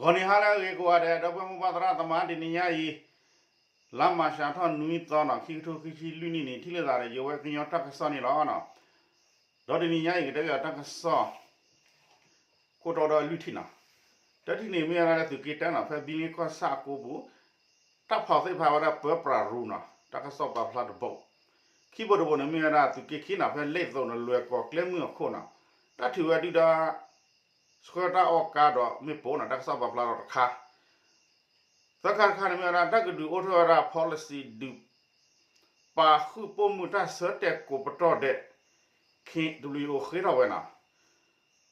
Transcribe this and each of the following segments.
ဂီၤနံၤဟါလၢအဂ့ၤကိးဂၤဒဲး ဒီပုၢ်ဝဲၢ်မိၢ်ပၢ်သရၣ်သမါ တနံၤညါအံၤ လါမၢ်ၡးထီၣ်နွံသီနီၤ ခံကထိခံဆံလွံၢ်နံၣ်န့ၣ် ထံၣ်လိာ်သးဒီးယဝဲကညီတၢ်ကစီၣ်န့ၣ်လီၤ. ဒီးတနံၤညါအံၤ ကတဲဘၣ်တၢ်ကစီၣ် ခိၣ်တီဒီးလွံၢ်ထံၣ်နီၤ. တထံၣ်န့ၣ်မ့ၢ်ဝဲဒၣ်လၢသုးက့တၢနီၤ ဖဲဘံလ့ကီၢ်ဆၣ်အကိပူၤ တၢ်ဖီၣ်သ့ၣ်တဖၣ်ဝဲဒၣ်ပၢပြးရူနီၤ တၢ်ကစီၣ်ပာ်ဖျါတဘိ ခံဘိတဘိန့ၣ် မ့ၢ်ဝဲဒၣ်သုးက့ခံနီၤ ဖဲလ့ၣ်သိးနီၤ လွဲၢ်ကီၢ်ကျဲမုၢ်အခိၣ်နီၤ တၢ်ထုးဝဲဒုၣ်ဒါ ဆှၢတၢ်အီၣ်ကါဒီးမ့ၣ်ပိၢ်နီၤ တၢ်ကစီၣ်ပာ်ဖျါဒီးတခါ သၢခါတခါန့ၣ်မ့ၢ်ဝဲဒၣ် တၢ်ကဒုးအိၣ်ထီၣ်ဝဲဒၣ် policy ဒုး ပာ်ဃုာ်ပိာ်မုၣ်တၢ်ဆၢတဲာ်ကိးပတီၢ်ဒဲး ခ့ၣ်ဒဘျံးယိၤအိၣ်ဃ့ထီၣ်ဝဲနီၤ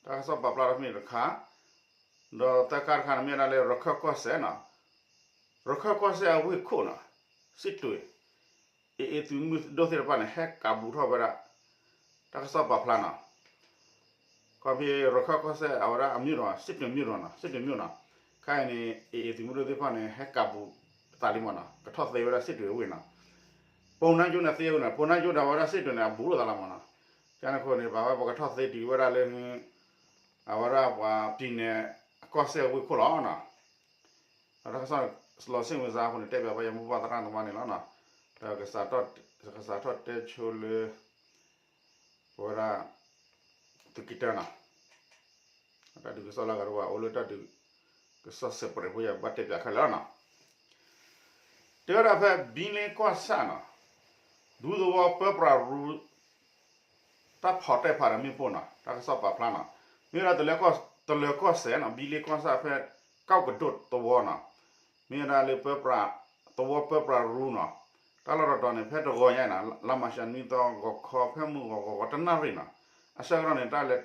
တၢ်ကစီၣ်ပာ်ဖျါထီၣ်ဖဲန့ၣ်တခါ ဒီးသၢခါတခါန့ၣ်မ့ၢ်ဝဲဒၣ်လၢရခၢၣ်ကီၢ်စဲၣ်နီၤ ရခၢၣ်ကီၢ်စဲၣ်အဝ့ၢ်ခိၣ်နီၤ စံးတွ့ၣ် အ့ၣ်အ့ၣ်သုးမုၢ်ဒိၣ်သ့ၣ်တဖၣ်န့ၣ် ဟဲကးဘူးထီၣ်ဝဲဒၣ် တၢ်ကစီၣ်ပာ်ဖျါနီၤ ခီဖဲရခၢၣ်ကီၢ်စဲၣ်အဝဲဒၣ်အမ့ၢ်ဒီး စစ်တွေမြို့နီၤ စစ်တွေမြို့နီၤ ခဲအံၤန့ၣ် အ့ၣ်အ့ၣ်သုးမုၢ်ဒိၣ်သ့ၣ်တဖၣ်န့ၣ် ဟဲကးဘူးသးလံမ့ၢ်နီၤ ကထီၣ်သ့ဝဲဒၣ် စစ်တွေ အဝ့ၢ်နီၤ ပုၢ်နါကၠိန့ၣ်သ့ဝဲနီၤ ပုၢ်နါကၠိဒီးဝဲဒၣ် စစ်တွေ န့ၣ် အဘူးလိာ်သးလီၤမ့ၢ်နီၤ ကန့ၣ်အဃိန့ၣ် ဘၣ်ဝဲပှၤကထီၣ်သ့တုၤဝဲဒၣ်လၢ အဝဲဒၣ်ပှၤပံၤနဲၣ်အကီၢ်စဲၣ်အဝ့ၢ်ခိၣ်လီၤနီၤ ဒီးတၢ်ကစီၣ်လီၤစ့ၣ်ဝံၤစါအဃိန့ၣ် တဲဘၣ်ပှၤယမိၢ်ပၢ်သရၣ်သမါန့ၣ်လီၤနီၤ ဒီးကစးထီၣ်တဲဆိလၢ ပဝဲဒၣ် သုးက့တၢနီၤ တၢ်ဒုးကစီၣ်လၢအဂၤတဝၢ် အိၣ်လၢတၢ်ဒုးကစီၣ်စဲးပြဲးဖိယဘၣ်တဲပၠးခဲလၢာ်နီၤ တဲဝဲဒၣ်ဖဲဘံလ့ကီၢ်ဆၣ်နီၤ ဒူသဝီပၢပြးရူ တၢ်ဖီၣ်တဲာ်ဖးဒီးမ့ၣ်ပိၢ်နီၤ တၢ်ကစီၣ်ပာ်ဖျါနီၤ မ့ၢ်ဝဲဒၣ် တလၢၤကီၢ်စဲၣ်နီၤ ဘံလ့ကီၢ်ဆၣ်ဖဲ ကီၢ်ကဒိၣ်သဝီနီၤ မ့ၢ်ဝဲဒၣ်လၢ သဝီပၢပြးရူနီၤ တၢ်လီၢ်တတီၤန့ၣ် ဖဲတဂီၤညါနီၤ လါမၢ်ၡးနွံသီ ဂီၤခီဖဲမုၢ်ဂီၤဂီၤဂီၤတနၣ်ရံၣ်နီၤ အဆၢကတီၢ်န့ၣ် တၢ်လဲၤ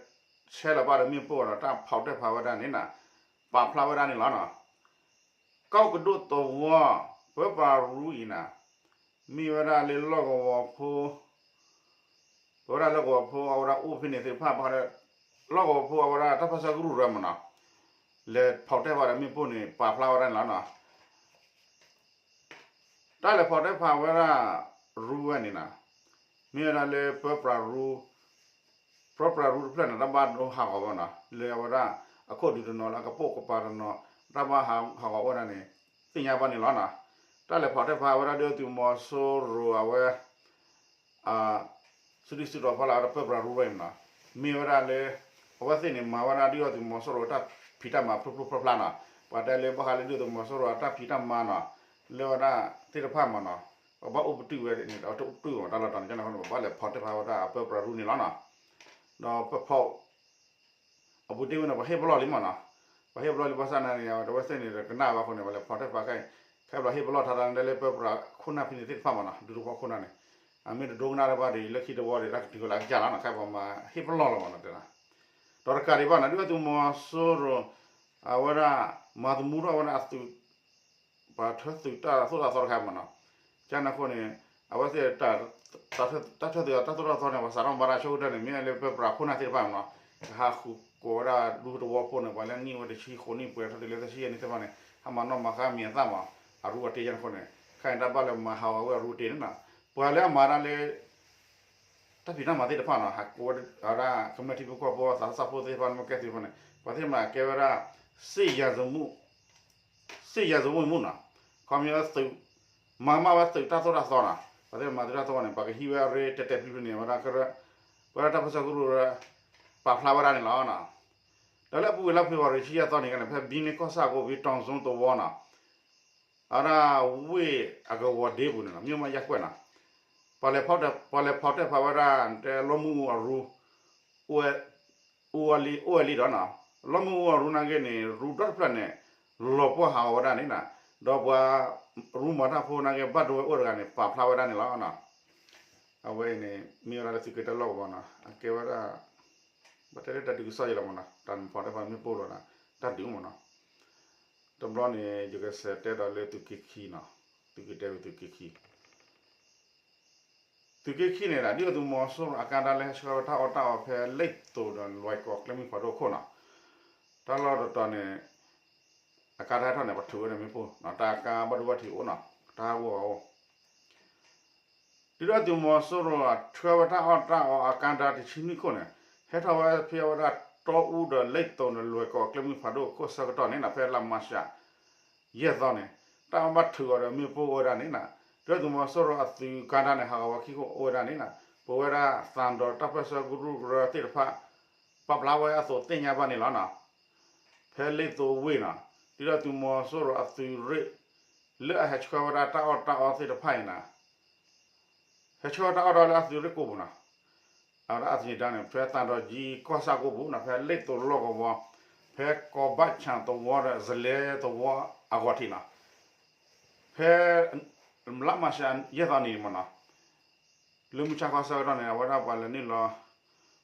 ဆဲးလီၤဘၣ်ဒီးမ့ၣ်ပိၢ်ဒီး တၢ်ဖီၣ်တဲာ်ဖးဝဲဒၣ်န့ၣ်နီၤ ပာ်ဖျါဝဲဒၣ်န့ၣ်လီၤနီၤ ကီၢ်ကဒိၣ်သဝီ ပၢပြးရူအံၤနီၤ မ့ၢ်ဝဲဒၣ်လၢလီၢ်ကဝီၤဖိ ပဝဲဒၣ်လၢကဝီၤဖိအဝဲဒၣ်အိၣ်ဖဲန့ၣ်သ့ၣ်တဖၣ်ဘၣ်ဒီး လီၢ်ကဝီၤဖိအဝဲဒၣ်တၢ်ပၢဆှၢကရူၢ်ရၢမ့ၢ်နီၤ လဲၤဖီၣ်တဲာ်ဖးဒီးမ့ၣ်ပိၢ်န့ၣ် ပာ်ဖျါဝဲဒၣ်န့ၣ်လီၤနီၤ တၢ်လဲၤဖီၣ်တဲာ်ဖးဝဲဒၣ် ရူဝဲန့ၣ်နီၤ မ့ၢ်ဝဲဒၣ်လၢပၢပြးရူ ပၢပြးရူတဖျၢၣ်န့ၣ် တၢ်ဘၣ်ဒိဟးဂီၤဝဲနီၤ လၢအဝဲဒၣ် အခိၣ်ဒူတနီၤလၢ အကပိာ်ကပၤတနီၤ တၢ်ဘၣ်ဟးဂီၤဝဲဒၣ်န့ၣ် သ့ၣ်ညါဘၣ်န့ၣ်လီၤနီၤ တၢ်လဲၤဖီၣ်တဲာ်ဖးဝဲဒၣ်ဒုၣ်ဒါသုးမီၤစိရိၤအဝဲ စုဒုၣ်စုတီၤဖီလာ်ဝဲဒၣ်ပၢပြးရူဝဲအံၤနီၤ မ့ၢ်ဝဲဒၣ်လၢ အဝဲသ့ၣ်န့ၣ် မၤဝဲဒၣ်ဒုၣ်ဒါသုးမီၤစိရိၤအတၢ်ဖံးတၢ်မၤဖျိဖျိဖျါဖျါနီၤ ပှၤတဲလၢဘၣ်ဃးလၢဒုၣ်ဒါသုးမီၤစိရိၤအတၢ်ဖံးတၢ်မၤနီၤ လၢဝဲဒၣ်သ့ၣ်တဖၣ်မ့ၢ်နီၤ ပဘၣ်အိၣ်ပတုာ်ဝဲန့ၣ် တအိၣ်ပတုာ်အီၤတၢ်လီၢ်တတီၤန့ၣ် ကန့ၣ်အဃိန့ၣ် ပဘၣ်လဲၤဖီၣ်တဲာ်ဖးဝဲဒၣ်အပၢပြးရူန့ၣ်လီၤနီၤ ဒီးပဖီၣ် အပူၤတ့ၢ်ဝဲန့ၣ် ပှၤဟ့ၣ်ပလီၢ်လံမ့ၢ်နီၤ ပှၤဟ့ၣ်ပလီၢ်လံဘၣ်ဆၣ်န့ၣ် အဝဲသ့ၣ်န့ၣ် ကနၣ်ဘၣ်အဃိန့ၣ် ပှၤလဲၤဖီၣ်တဲာ်ဖးခဲအံၤ ခဲပှၤဟ့ၣ်ပလီၢ်ထီဒါန့ၣ် တဲလၢပၢပြးခိၣ်နၢ်ဖဲန့ၣ်သ့ၣ်တဖၣ်မ့ၢ်နီၤ ဒူသဝီခိၣ်နၢ်န့ၣ် အမ့ၢ်တဒိကနၣ်တၢ်ဘၣ်ဒီး လၢခံတဝီဒီး တၢ်ကတုၤဝဲလၢအကစၢ်လီၤနီၤ ခဲပှၤမၤဟ့ၣ်ပလီၢ်လီၤမ့ၢ်နီၤ တဲဒၣ် ဒီးတကးဒံးဘၣ်နီၤ ဒုၣ်ဒါသုးမီၤစိရိၤ အဝဲဒၣ် မၤသမူထီၣ်ဝဲဒၣ်အသုး ပှၤထၢသုးတၢ်သိၣ်တၢ်သီတခါမ့ၢ်နီၤ ကန့ၣ်အဃိန့ၣ် အဝဲသ့ၣ် တၢ်ထၢသုးတၢ်သိၣ်တၢ်သီန့ၣ် ပှၤစးထီၣ်မၤတၢ်ဆိကတၢၢ်န့ၣ် မ့ၢ်လၢပၢပြးခိၣ်နၢ်သ့ၣ်တဖၣ်မ့ၢ်နီၤ ကဟးဃုာ်ကိးဝဲဒၣ်ဒူသဝီဖိန့ၣ် ပှၤလၢနံၣ်ဝဲတဆံဃိးနံၣ် ပှဲၤထီၣ်တုၤလၢသၢဆံယဲၢ်နံၣ်သ့ၣ်တဖၣ်န့ၣ် ဟးမၤနီၣ်မၤဃါမံၤအသၣ်မ့ၢ် အရူအတ့ၢ်ကန့ၣ်အဃိန့ၣ် ခဲအံၤတၢ်ဘၣ်လၢမၤဟးဂီၤဝဲအရူအတ့ၢ်န့ၣ်နီၤ ပှၤလၢအမၤတၢ်လၢ တၢ်ဖံးတၢ်မၤသ့ၣ်တဖၣ်နီၤ ဟးကိးဝဲဒၣ် ကမျၢၢ်ထံဖိကီၢ်ဖိသးစၢ်ဖိသ့ၣ်တဖၣ်န့ၣ် မ့ၢ်ကဲသုးဖိန့ၣ် ပှၤသ့ၣ်မၤကဲဝဲဒၣ် စစ်ရာဇဝတ်မှု စစ်ရာဇဝတ်မှုနီၤ ခီပညီသုး မၤကမၣ်ဝဲသုးတၢ်သိၣ်တၢ်သီနီၤ ပှၤသ့ၣ်မၤသုးတၢ်သိၣ်တၢ်သီန့ၣ် ပှၤကဟံးဝဲအရ့တဲာ်တဲာ်ဖျုးဖျုးန့ၣ် ဝဲဒၣ် ဝဲဒၣ်တၢ်ပၢဆှၢကရူၢ် ပာ်ဖျါဝဲဒၣ်န့ၣ်လီၤနီၤ ဒီးလၢအပူၤကွံာ်လါဖ့ၤဘြူၤအါရံၤ ဆံယဲၢ်သီန့ၣ်ကန့ၣ် ဖဲဘံန့ၢ်ကီၢ်ဆၣ်ကိးဘံတီၤစိသဝီနီၤ အဝဲဒၣ်ဝ့ၢ်အကဝီၤဒ့ပူၤန့ၣ်လီၤ မြို့မရပ်ကွက်နီၤ ပှၤလဲၤဖီၣ်တဲာ်ဖးဝဲဒၣ် တဲလီမုၢ်အူအရူ အိၣ်ဝဲလံ အိၣ်ဝဲလံဒီးနီၤ လီမုၢ်အူအရူနာ်က့န့ၣ် ရူဒီတဖျၢၣ်န့ၣ် လီၤပှီၢ်ဟးဂီၤဝဲဒၣ်န့ၣ်နီၤ ဒီးပှၤရူမၤတၢ်ဖိနာ်က့ ဘၣ်ဒိဝဲအိၣ်တဂၤန့ၣ် ပာ်ဖျါဝဲဒၣ်န့ၣ်လီၤနီၤ အဝဲအံၤန့ၣ် မ့ၢ်ဝဲဒၣ်လၢသုးက့တၢလီၢ်ကဝီၤနီၤ အကဲဝဲဒၣ် ဘၣ်တဲလၢတၢ်ဒုးကစီၣ်ယဲလီၤမ့ၢ်နီၤ တၢ်ဖီၣ်တဲာ်ဖးမ့ၣ်ပိၢ်လီၤနီၤ တၢ်ဒုးမ့ၢ်နီၤ တဘျီန့ၣ် ယကစးတဲဒီးလၢသုးက့ခံနီၤ သုးက့တဲဝံၤသုးက့ခံ သုးက့ခံန့ၣ်ဒီး ဒုၣ်ဒါသုးမီၤစိရိၤအကါဒါလၢဟဲဆှၢဝဲတၢ်အီၣ်တၢ်အီဖဲလ့ၣ်သိးဒီးလွဲၢ်ကီၢ်ကျဲမုၢ်ဖးဒိၣ်ခိၣ်နီၤ တၢ်လီၢ်တတီၤန့ၣ် အကါဒါဟဲထီၣ်န့ၣ် ပထုးဝဲန့ၣ်မ့ၣ်ပိၢ် တၢ်ကါဘၣ်ဒိဘၣ်ထံးအိၣ်နီၤ တၢ်ဟးဂီၤဂီၤအိၣ် ဒုၣ်ဒါသုးမီၤစိရိၤအဆှၢဝဲတၢ်အီၣ်တၢ်အီအကါဒါတဆံနွံခိၣ်န့ၣ် ဟဲထီၣ်ဝဲဖဲအဝဲဒၣ် တီအူဒီးလ့ၣ်သိၤန့ၣ် လွဲၢ်ကီၢ်ကျဲမုၢ်ဖးဒိၣ်ခိၣ်ဆၢကတီၢ်န့ၣ်နီၤ ဖဲလါမၢ်ၡး ယဲၢ်သီန့ၣ် တၢ်ဘၣ်ထုးအီၤဒီးမ့ၣ်ပိၢ်အိၣ်ဝဲဒၣ်န့ၣ်နီၤ ဒုၣ်ဒါသုးမီၤစိရိၤအသုးကါဒါန့ၣ် ဟးဂီၤဝဲခံခိၣ်အိၣ်ဝဲဒၣ်န့ၣ်နီၤ ပဝဲဒၣ်သးဒီးတၢ်ပၢၢ်ဆၢကရူၢ်ကရၢသ့ၣ်တဖၣ် ပာ်ဖျါဝဲအသိးသ့ၣ်ညါဘၣ်န့ၣ်လီၤနီၤ. ဖဲလ့ၣ်သိၤဝ့ၢ်နီၤ ဒုၣ်ဒါသုးမီၤစိရိၤအသုးရ့ၣ် လၢအဟဲဆှၢဝဲဒၣ်တၢ်အီၣ်တၢ်အီသ့ၣ်တဖၣ်အံၤနီၤ ဟဲဆှၢတၢ်အီၣ်တၢ်အီလၢအသုးရ့ၣ်ကိၣ်ပူၤနီၤ အဝဲဒၣ်အသန့ၤဒါန့ၣ် ဖဲသးဒီကၠံကီၢ်ဆၣ်ကိၣ်ပူၤနီၤ ဖဲလ့ၣ်သိၤလီၢ်ကဝီၤ ဖဲကီၤဘၣ်ဆၣ်သဝီဒီး စလဲသဝီအဂီၢ်ထံးနီၤ ဖဲ လါမၢ်ၡး ယဲၢ်သီန့ၣ်မ့ၢ်နီၤ လၢမုၢ်ဆါခီဆၢကတီၢ်န့ၣ် အဝဲဒၣ်ပှၤလဲၤနုာ်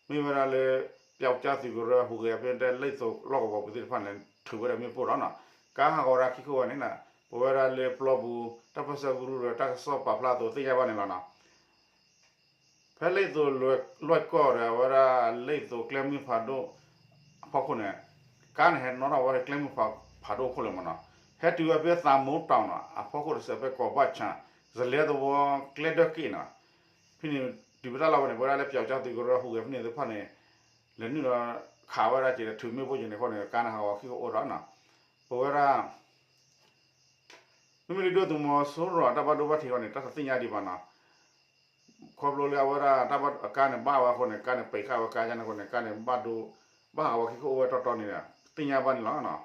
လီၤ မ့ၢ်ဝဲဒၣ်လၢ ပၠးကၠၢ်သုးကရၢဟူးဂဲၤဖဲတဲလ့ၣ်သိၤလီၢ်ကဝီၤပူၤသ့ၣ်တဖၣ်န့ၣ် ထုးဝဲဒၣ်မ့ၣ်ပိၢ်ဒီးနီၤ ကါဟးဂီၤဝဲဒၣ်ခံခိၣ်ဝဲန့ၣ်နီၤ ပဝဲဒၣ်လၢပျီပူၤ တၢ်ပၢၢ်ဆၢကရူၢ်ဒီးတၢ်ကစီၣ်ပာ်ဖျါအသိးသ့ၣ်ညါဘၣ်န့ၣ်လီၤနီၤ ဖဲလ့ၣ်သိၤလွဲၢ်ကီၢ်ဒီး အဝဲဒၣ်လ့ၣ်သိၤကျဲမုၢ်ဖးဒိၣ်အဖီခိၣ်န့ၣ် ကါန့ၣ်ဟဲနီၣ်ထီၣ်ဝဲဒၣ်ကျဲမုၢ်ဖးဒိၣ်အခိၣ်လၢာ်မ့ၢ်နီၤ ဟဲတုၤဝဲဖဲသးမိတီၤနီၤ အဖီခိၣ်တစဲးဖဲကီၤဘၣ်ဆၣ် စလဲသဝီကျဲဒၢးက့ၣ်နီၤ ဖဲန့ၣ် တုၤဖဲတၢ်လီၢ်ဝဲန့ၣ် ပဝဲဒၣ်လၢပၠးကၠၢ်သုးကရၢဟူးဂဲၤဖဲန့ၣ်သ့ၣ်တဖၣ်န့ၣ် လဲၤနုာ်လီၤခးဝဲဒၣ်က့ၤဒီးထုးမ့ၣ်ပိၢ်က့ၤန့ၣ်အဃိန့ၣ် ကါန့ၣ်ဟးဂီၤခံကအိၣ်ဒီးနီၤ ပဝဲဒၣ် မ့မ့ၢ်လၢဒုၣ်ဒါသုးမီၤစိရိၤအတၢ်ဘၣ်ဒိဘၣ်ထံးအဂီၢ်န့ၣ် တၢ်တသ့ၣ်ညါဒံးဘၣ်နီၤ ခီဖျိလၢအဝဲဒၣ်တၢ်ဘၣ်အကါန့ၣ်ဘၣ်ဝဲအဃိန့ၣ် ကါန့ၣ်ပံးဃာ်ဝဲကါန့ၣ်အဃိန့ၣ် ကါန့ၣ်ဘၣ်ဒိ ဘၣ်ဟးဂီၤခံကအိၣ်ဝဲတီတီန့ၣ် သ့ၣ်ညါဘၣ်န့ၣ်လီၤနီၤ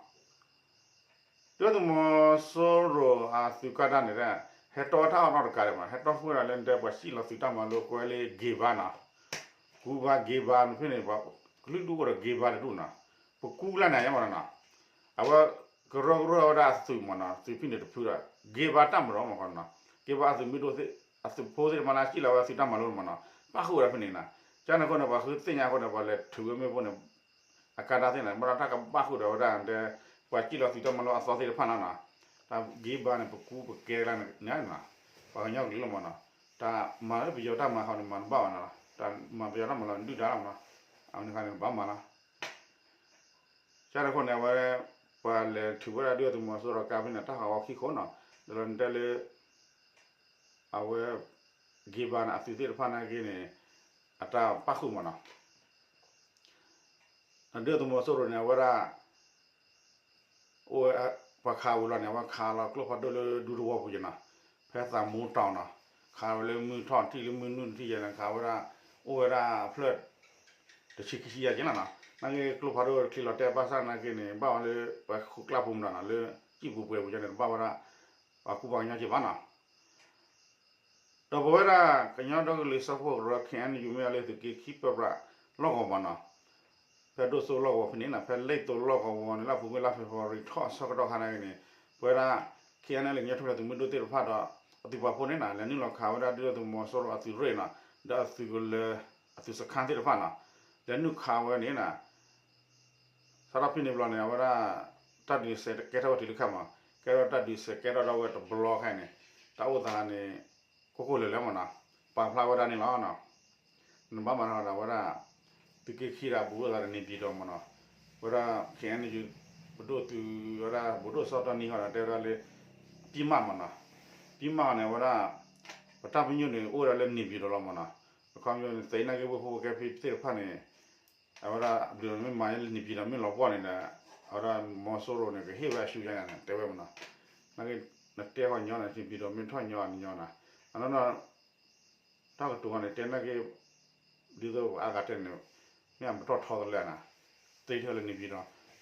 ဒုၣ်ဒါသုးမီၤစိရိၤအသုးကါဒါန့ၣ် ဟဲတီဝဲတၢ်အီၣ်နီတကးဒံးဘၣ် ဟဲတီဃုာ်ဝဲဒၣ်လၢတဲပှၤစံၣ်လီၤသုးတၢ်မၤလိကွဲလၢဂ့ၤဘါနီၤ ကူဘါဂ့ၤဘါန့ၣ်ဖဲန့ၣ် ကလုာ်ဒူၣ်အိၣ်ဒီးဂ့ၤဘါတဒူၣ်နီၤ ပကူလၢန့ၣ်ယဲမ့ၢ်နီၤ အဝဲကရၢကရိဝဲဒၣ်အသုးမ့ၢ်နီၤ သုးဖဲန့ၣ်တဖုဒီး ဂ့ၤဘါတၢ်မၤလိမ့ၢ်နီၤ က့ၤဘါအသုးမ့ၢ်ဒိၣ်သ့ၣ် အသုးဖိသ့ၣ်တဖၣ်န့ၣ် စံၣ်လီၤဝဲသုးတၢ်မၤလိမ့ၢ်နီၤ ပၣ်ဃုာ်ဝဲဒၣ်ဖဲန့ၣ်နီၤ ကန့ၣ်အဃိန့ၣ် ပှၤဃုသ့ၣ်ညါအဃိန့ၣ် ပှၤလဲၤထုးဝဲမ့ၣ်ပိၢ်န့ၣ် အကါဒါသ့ၣ်န့ၣ် ဘၣ်ဒီးတၢ်ကဘၣ်ဃုာ်ဒီးဝဲဒၣ်တဲ ပှၤစံၣ်လီၤသုးတၢ်မၤလိအသီသ့ၣ်တဖၣ်နီၤနီၤ တၢ်ဂ့ၤဘါန့ၣ် ပကူပကဲလၢန့ၣ်နီၤ ပှၤကညီကလုာ်လီၤမ့ၢ်နီၤ တၢ်မၤလၢပယီၤတၢ်မၤဟီန့ၣ် မၤတဘၣ်ဘၣ်နီၤ တၢ်မၤပယီၤတၢ်မၤလီၤဒုၣ်ဒါလီၤမ့ၢ်နီၤ အဝဲန့ၣ်ခါန့ၣ် ဘၣ်မၤလီၤ ကန့ၣ်အဃိန့ၣ် အဝဲ ပှၤလဲၤထုးဝဲဒၣ်ဒုၣ်ဒါသုးမီၤစိရိၤကါဖဲန့ၣ် တၢ်ဟးဂီၤခံခိၣ်နီၤ ဒီးလၢနတဲလၢ အဝဲ ဂ့ၤဘါန့ၣ် အသုးသ့ၣ်တဖၣ်နာ်က့န့ၣ် အတၢ်ပၣ်ဃုာ်မ့ၢ်နီၤ ဒုၣ်ဒါသုးမီၤစိရိၤန့ၣ် အဝဲဒၣ် အိၣ်ဝဲ ပှၤခးဝံၤလီၤန့ၣ် အဝဲခးလီၤကျိဖးဒိၣ်လၢဒူသဝီပူၤက့ၤနီၤ ဖဲသးမူတီၤနီၤ ခးဝဲလၢမုၢ်ထီၣ်ထံၣ်လၢမုၢ်နုာ်ထံၣ်ယဲန့ၣ် ခးဝဲဒၣ် အိၣ်ဝဲဒၣ်အဖျၢၣ် တဆံခံဆံယဲက့ၤလီၤနီၤ နာ်က့ကျိဖးဒိၣ်ချံလီၤတဲာ်ဘၣ်ဆၣ်နာ်က့န့ၣ် ဘၣ်ဝဲလၢ ပှၤဃုကျၢ်ပူၤမ့ၢ်နီၤ လၢကံၣ်ပူၤပှဲၤပူၤကန့ၣ် တဘၣ်ဝဲဒၣ် ပှၤကူပှၤကညီက့ၤဘၣ်နီၤ ဒီးပဝဲဒၣ်ကညီဒီကလုာ်စၢဖှိၣ်ကရၢ ခ့ၣ်အဲၣ်ယူၣ် မ့ၢ်အလၢသုးက့ခံပၢပြးလီၢ်ကဝီၤမ့ၢ်နီၤ ဖဲဒိၣ်စိလီၢ်ကဝီၤဖဲန့ၣ်နီၤ ဖဲလ့ၣ်သိးလီၢ်ကဝီၤန့ၣ် လၢအပူၤကွံာ်လါဖ့ၤဘြူၤအါရံၤထီၣ်အဆၢကတီၢ်ခါနာ်က့န့ၣ် ပဝဲဒၣ် ခ့ၣ်အဲၣ်ယူၣ် ကညီထူၣ်ဖျဲးသုးမုၢ်ဒိၣ်သ့ၣ်တဖၣ်ဒီး အသုးပာ်ဖှိၣ်န့ၣ်နီၤ လဲၤနုာ်လီၤခးဝဲဒၣ်ဒုၣ်ဒါသုးမီၤစိရိၤအသုးရ့ၣ်နီၤ ဒီးအသုးကလၢၤ အသုးစခါသ့ၣ်တဖၣ်နီၤ လဲၤနုာ်ခးဝဲန့ၣ်နီၤ စးထီၣ်ဖဲန့ၣ်ဘျီန့ၣ် အဝဲဒၣ် တၢ်ဒုးစဲးကဲထီၣ်ဝဲတုၤလၢခဲမး ကဲထီၣ်တၢ်ဒုးစဲးကဲထီၣ်ဒၣ်ဝဲတဘျီခါန့ၣ် တၢ်အိၣ်သးန့ၣ် ကိၢ်ကိၢ်လၢၤလၢၤမ့ၢ်နီၤ ပာ်ဖျါဝဲဒၣ်န့ၣ်လီၤ. နဘၣ်မၤတၢ်ဒီးဝဲဒၣ် သုးက့ခံဒီး ဘူးလိာ်သးဒီးန့ၣ်ပၠံၤတီၤမ့ၢ်နီၤ ဝဲဒၣ် ခ့ၣ်အဲၣ်ယူၣ် ပဒိၣ်သုး ဝဲဒၣ်ဘူးလိာ်စီတီၢ်နံၤဃီဒီး တဲဝဲဒၣ်လၢ ပံမၣ်မ့ၢ်နီၤ ပံမၣ်န့ၣ် ဝဲဒၣ် ပတၢ်ပညိၣ်န့ၣ် အိၣ်ဝဲဒၣ်လၢန့ၣ်ပၠံၤတီၤလီၤမ့ၢ်နီၤ အခီပညီန့ၣ် သ့ၣ်နာ်က့ ဝ့ၢ်ဖိဝ့ၢ်ကဲဖံသ့ၣ်တဖၣ်န့ၣ် အဝဲဒၣ် ဘျုးမ့ၢ်မၤလၢန့ၣ်ပၠံၤတီၤမ့ၢ်လီၤပှီၢ်န့ၣ်ဒီး အဝဲဒၣ်မီၤစိရိၤန့ၣ် ကဟ့ၣ်ဝဲအဆူညါန့ၣ် တဲဝဲမ့ၢ်နီၤ နာ်က့ နတဲဃီညီန့ၣ် န့ၣ်ပၠံၤတီၤမ့ၢ်ထီၣ်ညီအညီနီၤ အနီၢ်နီၢ် တၢ်ကတိၤဃီန့ၣ် တဲနာ်က့ ဒ်သိးပှၤအါဂၤတဲန့ၣ် မ့ၢ်အမတီၢ်ထီသလဲနီၤ သ့ထီၣ်လၢန့ၣ်ပၠံၤတီၤ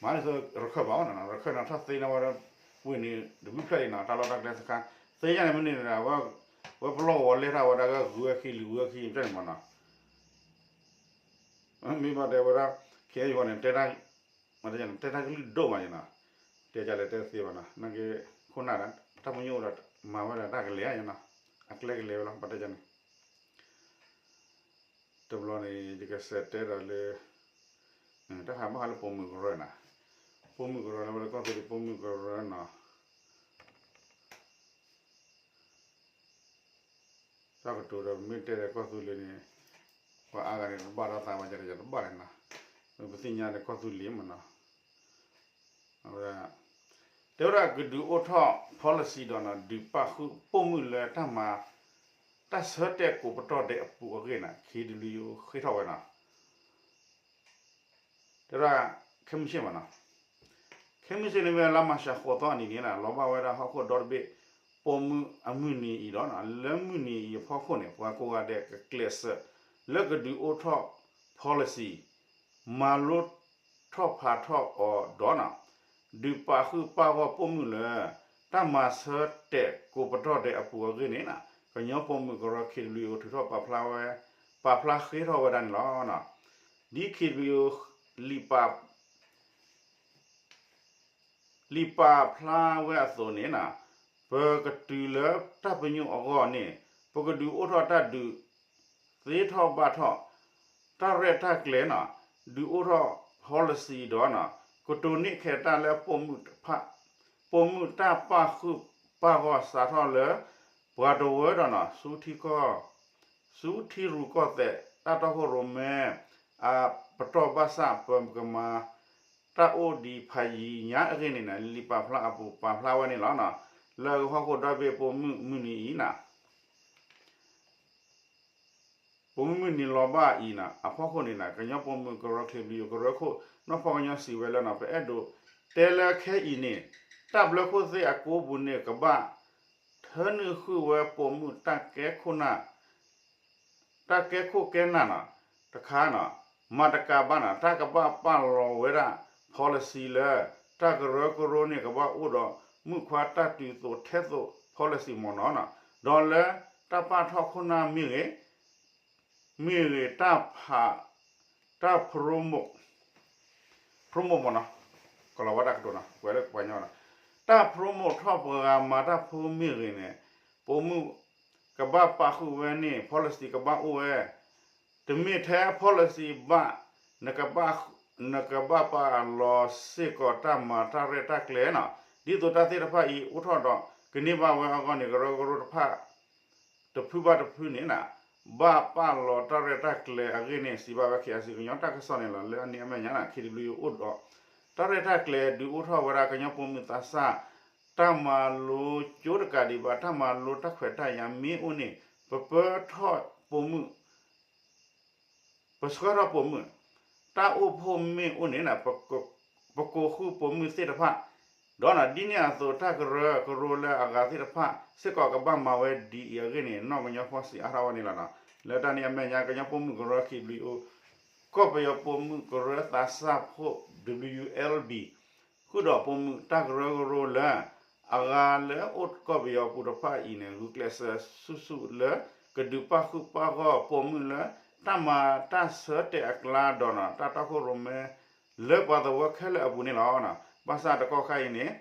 မၤဒ်သိးရခၢၣ်ဘၣ်နီၤ ရခၢၣ်န့ၣ်ထီၣ်သ့န့ၢ်ဝဲ ဝ့ၢ်န့ၣ် တဘျုးဖျၢၣ်အံၤနီၤ တၢ်လီၢ်တၢ်ကျဲစခါ သ့ယါန့ၣ်မ့ၢ်န့ၣ်ဒီး ဝဲပလီၢ်ကဝီၤလဲၤထီၣ်ဝဲဒၣ် ဂုၤဝဲခံလံၤဂုၤဝဲခံဖျၢၣ်န့ၣ်မ့ၢ်နီၤ မ့ၢ်ဘၣ်တဲဝဲဒၣ် ခ့ၣ်အဲၣ်ယူၣ်ဃီန့ၣ် တဲတၢ်ကလုၢ်ဒိၣ်မးယနီၤ တဲကလဲၤတဲသ့ဘၣ်နီၤ နာ်က့ခိၣ်နၢ်ဒီး တၢ်ပညိၣ်ဒီး မၤဝဲဒၣ်တၢ်ကလဲၤယနီၤ အကျဲကလဲၤဝဲလီၤ ဘၣ်တဲကန့ၣ် တဘျီန့ၣ် ယကစးတဲဒီးလၢ တၢ်ဟးဘၣ်ဃးလၢပိာ်မုၣ်ကရၢနီၤ ပိာ်မုၣ်ကရၢလၢဝဲလၢကီၢ်သူလ့ၤပိာ်မုၣ်ကရၢနီၤ တၢ်ကတိၤဒီးမ့ၢ်တဲဒီးကီၢ်သူလ့ၤန့ၣ် ပှၤအါဂၤန့ၣ်တဘၣ်ဒီးသးဝဲ ယတဘၣ်န့ၣ်နီၤ ပသ့ၣ်ညါဒီးကီၢ်သူလ့ၤမ့ၢ်နီၤ အဝဲဒၣ် တဲဝဲဒၣ်ကဒုးအိၣ်ထီၣ် policy ဒီးနီၤ ဒုးပာ်ဃုာ်ပိာ်မုၣ်လၢတၢ်မၤ တၢ်ဆၢတဲာ်ကိးပတီၢ်ဒဲးအပူၤအဂ့ၢ်နီၤ ခ့ဒုးလူယိၤဃ့ထီၣ်ဝဲနီၤ တ တရၣ် ခဲမုၢ်ဆ့ၣ်မးနီၤ, ခဲမုၢ်ဆ့ၣ်န့ၣ်မ့ၢ်လါမၢ်ၡးဃိးသီအနံၤန့ၣ် လီၤဘၣ်ဝဲဒၣ်ဟီၣ်ခိၣ်ဒီတဘ့ၣ်ပိာ်မုၣ်အမုၢ်နံၤအံၤဒီး လၢမုၢ်နံၤအံၤအဖီခိၣ်န့ၣ် ပှၤကိးဂၤဒဲးကကျဲးစၢး လၢကဒုးအိၣ်ထီၣ် policy မၤလိထီၣ်ဖးထီၣ်အီၤဒီး ဒုးပာ်ဃုာ်ပာ်ဂီၢ်ပိာ်မုၣ်လၢ တၢ်မၤဆၢတဲာ်ကိးပတီၢ်ဒဲးအပူၤအဂ့ၢ်န့ၣ် ကညီပိာ်မုၣ်ကရၢ ခ့ၣ်ဒဘလံၣ်အိၣ် ထုးထီၣ်ပာ်ဖျါဝဲ ပာ်ဖျါဃ့ထီၣ်ဝဲဒၣ်န့ၣ်လီၤ. ဒ်ခ့ၣ်ဒဘလံၣ်အိၣ် လံာ်ပာ် လံာ်ပာ်ဖျါဝဲအသိးန့ၣ် ပကတုၤလၢတၢ်ပညိၣ်အဂီၢ်န့ၣ် ပကဒုးအိၣ်ထီၣ်တၢ်ဒုး သ့ထီၣ်ဘၣ်ထီၣ် တၢ်ရဲၣ်တၢ်ကျဲၤနီၤ, ဒုးအိၣ်ထီၣ် policy ဒီး ကတိၤန့ၢ်ခဲးတၢ်လၢပိာ်မုၣ်တဖၣ်, ပိာ်မုၣ်တၢ်ပာ်ဃုာ်ပာ်ဂီၢ်စးထီၣ်လၢ ပှၤတဝၢဒီးနီၤ ဆူထံကီၢ် ဆူထံရူၢ်ကီၢ်သဲး တၢ်တီခိၣ်ရိၣ်မဲ အပတီၢ်ဘၣ်ဆၣ် ပကမၤ တၢ်အိၣ်ဒံးဖးယံၤညါအဂ့ၢ်န့ၣ် လံာ်ပာ်ဖျါအပူၤပာ်ဖျါဝဲန့ၣ်လီၤ. လၢဟီၣ်ခိၣ်ဒီဘ့ၣ်ပိာ်မုၣ်မုၢ်နံၤအံၤနီၤ ပိာ်မုၣ်မုၢ်နံၤလီၤဘၣ်အံၤနီၤ အဖီခိၣ်န့ၣ် ကညီပိာ်မုၣ်ကရၢ ခ့ၣ်ဒဘလံၣ်အိၣ် ကရၢခိၣ် နီၢ်ဖီကညီစံးဝဲလၢ ပအဲၣ်ဒိးတဲလၢခဲအံၤန့ၣ် တၢ်ဘျၢခိၣ်သ့ၣ်အကိပူၤန့ၣ် ကဘၣ်ထၢနုာ်ဃုာ်ဝဲပိာ်မုၣ်တၢ်ကဲခိၣ်နၢ် တၢ်ကဲခိၣ်ကဲနၢ်နီၤ တခါနီၤ မၤတကးဘၣ်နီၤ တၢ်ကဘၣ်ပာ်လီၤဝဲဒၣ် policy လၢ တၢ်ကရၢကရိန့ၣ် ကဘၣ်အိၣ်ဒီးမုၣ်ခွါတၢ်တုၤသိးထဲသိး policy မ့ၢ်နီၤနီၤ ဒီးလၢတၢ်ပာ်ထီၣ်ခိၣ်နၢ်မ့ၢ်ဂ့ၤ မ့ၢ်ဂ့ၤ တၢ်ဖး တၢ် promote promote မ့ၢ်နီၤ ကလီၤဝါတၢ်ကတိၤနီၤ ကွဲးလၢပှၤကညီနီၤ တၢ် promote ထီၣ်ပှၤမၤတၢ်ဖိမ့ၢ်ဂ့ၤန့ၣ် ပိာ်မုၣ်ကဘၣ်ပာ်ဃုာ်ဝဲန့ၣ် policy ကဘၣ်အိၣ်ဝဲ တမ့ၢ်ထဲ policy ဘၣ် နကဘၣ်ပာ်လီၤစ့ၢ်ကီးတၢ်မၤတၢ်ရဲၣ်တၢ်ကျဲၤနီၤ ဒ်သိးတၢ်သ့ၣ်တဖၣ်အံၤအိၣ်ထီၣ်ဒီး ကန့ၢ်ဘၣ်ဝဲအဂီၢ်န့ၣ် ကရၢကရိတဖၣ် တဖုဘၣ်တဖုန့ၣ် ဘၣ်ပာ်လီၤတၢ်ရဲၣ်တၢ်ကျဲၤအဂ့ၢ်န့ၣ် စံးဘၣ်ဝဲ ခ့ၣ်အဲၣ်စံၣ် ကညီတၢ်ကစီၣ်န့ၣ်လီၤ. လၢအနံၤအမဲာ်ညါန့ၣ် ခ့ၣ်ဒဘလံၣ်အိၣ်ဒီး တၢ်ရဲၣ်တၢ်ကျဲၤဒုးအိၣ်ထီၣ်ဝဲဒၣ်ကညီပိာ်မုၣ်သးစၢ် တၢ်မၤလိကၠိတကးဒံးဘၣ် တၢ်မၤလိတၢ်ခွဲးတၢ်ယာ်မ့ၢ်အိၣ်န့ၣ် ပပၢထီၣ်ပိာ်မုၣ် ပဆှၢထီၣ်ပိာ်မုၣ် တၢ်အိၣ်ဖှိၣ်မ့ၢ်အိၣ်န့ၣ် ပကိးဃုာ်ပိာ်မုၣ်သ့ၣ်တဖၣ် ဒီးဒ်န့ၣ်အသိးတၢ်ကရၢကရိလၢအဂၤသ့ၣ်တဖၣ် စ့ၢ်ကီးကဘၣ်မၤဝဲဒ်အံၤအဂ့ၢ်န့ၣ် နီၢ်ကညီဖီစံးအါထီၣ်ဝဲန့ၣ်လီၤ. လၢတၢ်နံၤအမဲာ်ညါ ကညီပိာ်မုၣ်ကရၢ ခ့ၣ်ဒဘလံၣ်အိၣ် ကီၢ်ပယီၤပိာ်မုၣ်ကရၢသးစၢ်ဖိ W L B ဃုာ်ဒီးပိာ်မုၣ်တၢ်ကရၢကရိလၢ အဂၤလၢအိၣ်ကီၢ်ပယီၤပူၤတဖၣ်အံၤန့ၣ် ဂုာ်ကျဲးစၢးဆူၣ်ဆူၣ်လၢ ကဒုးပာ်ဃုာ်ပာ်ဂီၢ်ပိာ်မုၣ်လၢ တၢ်မၤတၢ်ဆၢတဲာ်အကျါဒီးနီၤ တၢ်တီခိၣ်ရိၣ်မဲ လၢပှၤသဝီခဲလၢာ်အပူၤန့ၣ်လီၤ. ဘၣ်ဆၣ်တကီၢ်ခါအံၤန့ၣ်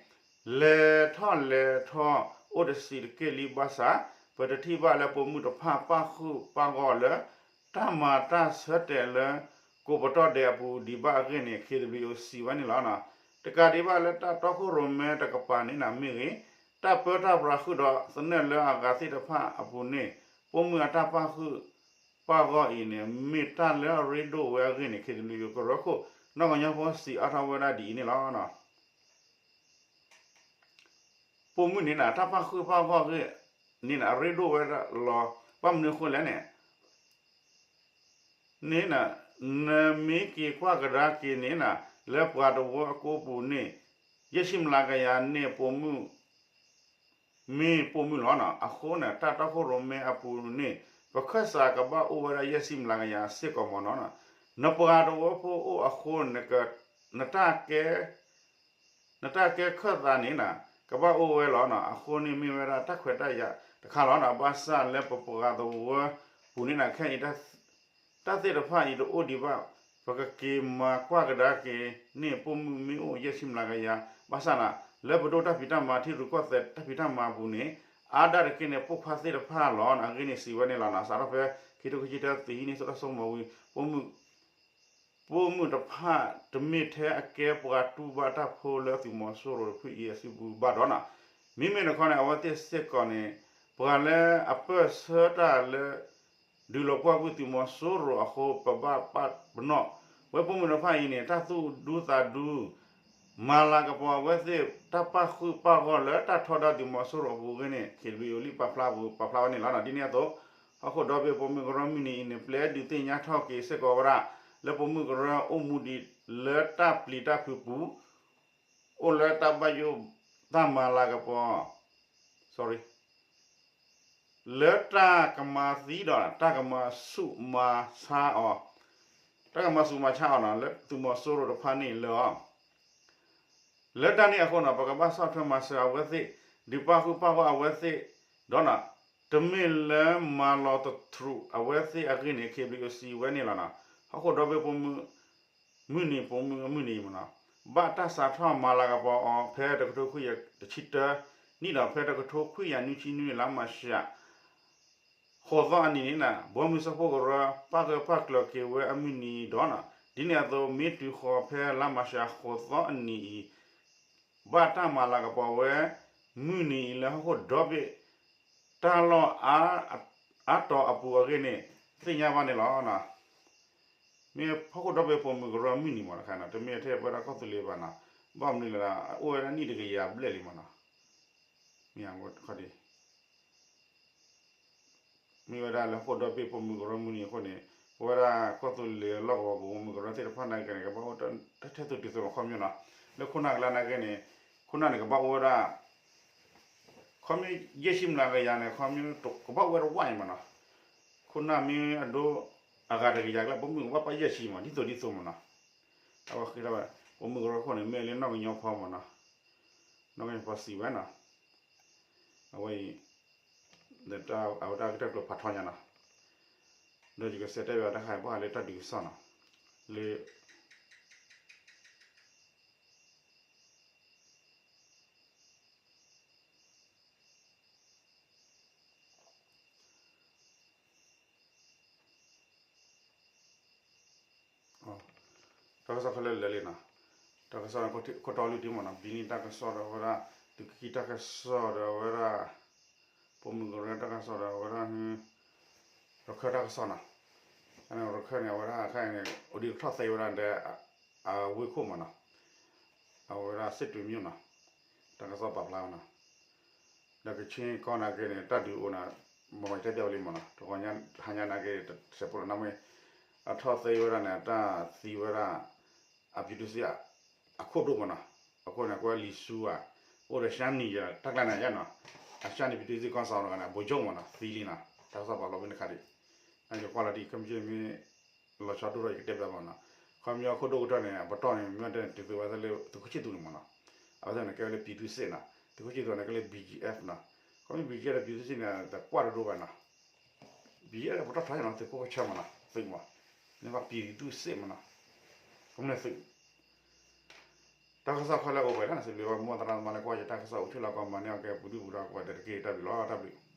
လဲၤထီၣ်လဲၤထီၣ်အိၣ်တဆံးတက့ၢ်လံဘၣ်ဆၣ် ပတထံၣ်ဘၣ်လၢပိာ်မုၣ်တဖၣ်ပာ်ဃုာ်ပာ်ဂီၢ်လၢ တၢ်မၤတၢ်ဆၢတဲာ်လၢ ကိးပတီၢ်ဒဲးအပူၤဒံးဘၣ်အဂ့ၢ်န့ၣ် ခ့ၣ်ဒဘလံၣ်အိၣ် စံးဝဲန့ၣ်လီၤ. တကးဒံးဘၣ်လၢတၢ်တီခိၣ်ရိၣ်မဲတကပၤန့ၣ်မ့ၢ်ဂ့ၤ တၢ်ပၢတၢ်ပြးဃုာ်ဒီးသနၢၣ်လၢအဂၤသ့ၣ်တဖၣ်အပူၤန့ၣ် ပိာ်မုၣ်အတၢ်ပာ်ဃုာ်ပာ်ဂီၢ်အံၤန့ၣ် မ့ၢ်တၢ်လၢအရ့ဒိၣ်ဝဲအဂ့ၢ်န့ၣ် ခ့ၣ်ဒဘလံၣ်အိၣ်ကရၢခိၣ် နီၢ်ကညီဖိစံးအါထီၣ်ဝဲဒၣ်ဒ်အံၤန့ၣ်လီၤ. ပိာ်မုၣ်န့ၣ် တၢ်ပာ်ဃုာ်ပာ်ဂီၢ်အဂ့ၢ်န့ၣ် အရ့ဒိၣ်ဝဲဒၣ်လီၤ. ဘၣ်မနုၤအဃိလဲၣ်န့ၣ် န့ၣ် နမ့ၢ်က့ၤကွၢ်ကဒါက့ၤန့ၣ် လၢပှၤတဝၢအကိပူၤန့ၣ် ယဲၢ်ဆံမျးကယၤန့ၣ် ပိာ်မုၣ် မ့ၢ်ပိာ်မုၣ်လီၤ. အဃိန့ၣ် တၢ်တီခိၣ်ရိၣ်မဲအပူၤန့ၣ် ပခၢၣ်စးကဘၣ်အိၣ်ဝဲဒၣ်ယဲၢ်ဆံမျးကယၤစ့ၢ်ကီးမ့ၢ်နီၤ. နပှၤတဝၢဖိအိၣ်အဃိ နတၢ်ကဲ နတၢ်ကဲခၢၣ်သးန့ၣ် ကဘၣ်အိၣ်ဝဲလီၤ. အဃိန့ၣ်မ့ၢ်ဝဲဒၣ်တၢ်ခွဲးတၢ်ယာ်တခါလီၤ. ဘၣ်ဆၣ်လၢပပှၤသဝီပူၤန့ၣ် ခဲအံၤ တၢ်သ့ၣ်တဖၣ်အံၤတအိၣ်ဒံးဘၣ်. ပကက့ၤမၤကွၢ်ကဒါက့ၤန့ၣ် ပိာ်မုၣ်မ့ၢ်အိၣ်ယဲၢ်ဆံမျးကယၤ ဘၣ်ဆၣ်န့ၣ် လၢပဒိၣ်တၢ်ဖံးတၢ်မၤ ထံရူၢ်ကီၢ်သဲးတၢ်ဖံးတၢ်မၤအပူၤန့ၣ် အါဒၣ်တက့ၢ်န့ၣ် ပိာ်ခွါသ့ၣ်တဖၣ်လီၤ. အဂ့ၢ်န့ၣ်စံးဝဲန့ၣ်လီၤ. စးထီၣ်ဖဲ ခံထိခံဆံတၢ သုးဟံးန့ၢ်ဆူၣ်တၢ်ဆိကမိၣ်ဝံၤ ပိာ်မုၣ် ပိာ်မုၣ်တဖၣ်တမ့ၢ်ထဲအကဲပှၤတူၢ်ဘၣ်တၢ်ဖိလၢသုးမီၤစိရိၤတဖုအံၤအစုပူၤဘၣ်ဒီး မ့မ့ၢ်တခီန့ၣ် အဝဲသ့ၣ်စ့ၢ်ကီးန့ၣ် ပှၤလၢအပၢၢ်ဆၢတၢ်လၢ ဒုးလီၤပှီၢ်ကွံာ်သုးမီၤစိရိၤအဃိ ပဘၣ်ပာ်ပနီၣ်ဝဲပိာ်မုၣ်တဖၣ်အံၤန့ၣ် တၢ်သူၣ်ဒူသးဒူ မၤလၤကပီၤအဝဲသ့ၣ် တၢ်ပာ်ဃုာ်ပာ်ဂီၢ်လၢတၢ်ထီဒါသုးမီၤစိရိၤအပူၤအဂ့ၢ်န့ၣ် ခ့ၣ်ဒဘလံၣ်အိၣ်လံာ်ပာ်ဖျါပူၤ ပာ်ဖျါဝဲန့ၣ်လီၤ. ဒ်န့ၣ်အသိး ဟီၣ်ခိၣ်ဒီဘ့ၣ်ပိာ်မုၣ်ကရၢမုၢ်နံၤအံၤန့ၣ် ပျဲဒုးသ့ၣ်ညါထီၣ်က့ၤစ့ၢ်ကီးဝဲဒၣ် လၢပိာ်မုၣ်ကရၢအိၣ်မူဒံး လၢတၢ်ပျံၤတၢ်ဖုးပူၤ, အိၣ်လၢတၢ်ဘၣ်ယိၣ်တၢ်မၤလၤကပီၤ, sorry, လၢတၢ်ကမၤသံဒီး တၢ်ကမၤဆူးမၤဆါအီၤ, တၢ်ကမၤဆူးမၤဆါအီၤနီၤ လၢသုးမီၤစိရိၤတဖၣ်န့ၣ်လၢအီၤ လၢတၢ်န့ၣ်အဃိနီၤ ပကဘၣ်ဆီၣ်ထွဲမၤစၢၤအဝဲသ့ၣ်, ဒုးပာ်ဃုာ်ပာ်ဂီၢ်အဝဲသ့ၣ်, ဒီးနီၤ တမ့ၢ်လၢမၤလီၤတထြူးအဝဲသ့ၣ်အဂ့ၢ်န့ၣ် ခ့ဘျံးအစံးဝဲန့ၣ်လီၤနီၤ. ဟီၣ်ခိၣ်ဒီဘ့ၣ်ပိာ်မုၣ် မုၢ်နံၤပိာ်မုၣ်အမုၢ်နံၤမ့ၢ်နီၤ, ဘၣ်တၢ်စးထီၣ်မၤလၤကပီၤအီၤ ဖဲတကထိခွံကယၤတဆံတၢနံၣ်ဒီး ဖဲတကထိခွံကယၤနွံဆံနွံလါမၤရှး ဃိးသီအနံၤန့ၣ်နီၤ ဘီမုၢ်စၢဖှိၣ်ကရၢ ပာ်ဃုာ်ပာ်ကျၢၤက့ၤဝဲအမုၢ်နံၤဒီးနီၤ ဒ်န့ၣ်အသိး မ့ၢ်တုၤဃီၤဖဲလါမၤရှးဃိးသီအနံၤအံၤ ဘၣ်တၢ်မၤလၤကပီၤဝဲ မုၢ်နံၤအံၤလၢဟီၣ်ခိၣ်ဒီဘ့ၣ် တၢ်လီၢ်အါတီၤအပူၤအဂ့ၢ်န့ၣ် သ့ၣ်ညါဘၣ်န့ၣ်လီၤ. မ့ၢ်ဟီၣ်ခိၣ်ဒီဘ့ၣ်ပိာ်မုၣ်ကရၢမုၢ်နံၤမ့ၢ်တခါနီၤ တမ့ၢ်ထဲပဝဲဒၣ်ကီၢ်သူလ့ၤဘၣ်နီၤ, ဘၣ်မနုၤလဲၣ်ဒီး အိၣ်ဝဲဒၣ်နံၣ်တကယၤဘျဲၣ်လံမ့ၢ်နီၤ, မ့ၢ် မ့ၢ်ဝဲဒၣ်လၢဟီၣ်ခိၣ်ဒီဘ့ၣ်ပိာ်မုၣ်ကရၢမုၢ်နံၤအဃိန့ၣ် ပဝဲဒၣ်ကီၢ်သူလ့ၤလီၢ်ကဝီၤပူၤ ပိာ်မုၣ်ကရၢသ့ၣ်တဖၣ်နာ်က့န့ၣ် ကဘၣ်အိၣ်တၢ်ထဲသိးတုၤသိးလီၤခီပညီနီၤ, လၢခိၣ်နၢ်ကလါနာ်က့န့ၣ် ခိၣ်နၢ်န့ၣ်ကဘၣ်အိၣ်ဝဲဒၣ် ခီပညီယဲၢ်ဆံမျးကယၤန့ၣ် ခီပညီကဘၣ်အိၣ်ဝဲတဝၢ်အံၤမ့ၢ်နီၤ, ခိၣ်နၢ်မ့ၢ်အဒိ အဂၤတကယၤကျါ ပိာ်မုၣ်ကဘၣ်ပာ်ယဲၢ်ဆံမ့ၢ် ဒ်သိးဒ်သိးမ့ၢ်နီၤ, အဝဲဃ့ထီၣ်ဝဲ ပိာ်မုၣ်ကရၢခိၣ်န့ၣ် မ့ၢ်လၢနီၢ်ကညီဖီမ့ၢ်နီၤ, နီၢ်ကညီဖီစံးဝဲနီၤ, အဝဲအံၤ ဒီးအဝဲတၢ်ကတၢၢ်ကျိၤဖးထီညါနီၤ, ဒီးယကစံးတဲဘၣ်တၢ်ခါအံၤ ဘၣ်ဃးလၢတၢ်ဒုးကစီၣ်နီၤ, လၢ တၢ်ကစီၣ်ခဲလၢာ်လၢာ်လံနီၤ, တၢ်ကစီၣ်ခိၣ်တီလုၢ်တံၢ်မ့ၢ်နီၤ, ဘံနံၣ်တၢ်ကစီၣ်ဒီးဝဲဒၣ် သုးက့ခံတၢ်ကစီၣ်ဒီးဝဲဒၣ် ပိာ်မုၣ်ကရၢတၢ်ကစီၣ်ဒီးဝဲဒၣ် ရခၢၣ်တၢ်ကစီၣ်နီၤ, ရခၢၣ်န့ၣ် အဝဲဒၣ်အခါန့ၣ် အိၣ်ဒံးကထီၣ်သ့ဝဲဒၣ်ဒီး အဝ့ၢ်ခိၣ်မ့ၢ်နီၤ, အဝဲဒၣ်စစ်တွေမြို့နီၤ, တၢ်ကစီၣ်ပာ်ဖျါဝဲနီၤ, ဒီးကခ့ၣ်ကီၢ်နာ်က့န့ၣ် တၢ်ဒုးအိၣ်နီၤ, မ့ၢ်တဲပျီဝဲလံမ့ၢ်နီၤ, တဟါညါနာ်က့ စဲးဖိလီၤနမ့ၢ် အထီၣ်သ့ဝဲဒၣ်န့ၣ် တၢ်သံဝဲဒၣ် အပြည်သူ့စစ် အခိၣ်ဒိၣ်မ့ၢ်နီၤ, အခိၣ်န့ၣ် ကွဲလံၤဆူဧါ, အိၣ်ဒီးရှါနံၤယဲ တၢ်ကျါန့ၣ်ယဲနီၤ, အရှါနံၤ ပြည်သူ့စစ်ခေါင်းဆောင်တဂၤန့ၣ် ဗိုလ်ချုပ်မ့ၢ်နီၤ သံလံနီၤ, တၢ်ကစီၣ်ပာ်ဖျါဖဲန့ၣ်တခါဒံး, ယကွၢ်လီၤတံၢ် ခီမ့ၢ်မ့ၢ် လီၤဆီဒိၣ်ထီၣ် ယကတဲဘၣ်မ့ၢ်နီၤ, ခီမ့ၢ်ခိၣ်ဒိၣ်ကတၢၢ်န့ၣ် အပတီၢ်န့ၣ် မ့ၢ်တဲန့ၣ် တုၤသိးဝဲသ့ၣ်လၢသုးခိၣ်ဆံၣ်သူးန့ၣ်မ့ၢ်နီၤ, အဝဲသ့ၣ်န့ၣ် ကဲဝဲလၢပြည်သူ့စစ်နီၤ, သုးခိၣ်ဆံၣ်သူးန့ၣ် ကဲလၢ ဘီကၠံၣ်အ့ဖ်နီၤ, ခီမ့ၢ် ဘီကၠံၣ်အ့ဖ်ဒီး ပြည်သူ့စစ်န့ၣ် တကွၢ်တဒိဘၣ်နီၤ ဘီကၠံၣ်အ့ဖ် ပတီၢ်ထီၣ်နီၤ သုးခိၣ်ကဆၢမ့ၢ်နီၤ သုးမ့ၢ် န့ၣ်ဘၣ် ပြည်သူ့စစ်မ့ၢ်နီၤ ကမျၢၢ်သုး တၢ်ကစီၣ်ခဲလၢာ်အိၣ်ပှဲၤလၢန့ၣ် စံးဘျုးဘၣ်မိၢ်သရၣ်သမါလၢကွၢ်ယတၢ်ကစီၣ်အိၣ်ထီၣ်လီၤကီးမၤန့ၢ်အီၤကဲပူၤဒုၣ်ပူၤဒါကိးဂၤဒဲးတက့ၢ် တၢ်ဘျုးလီၤ တၢ်ဘျုး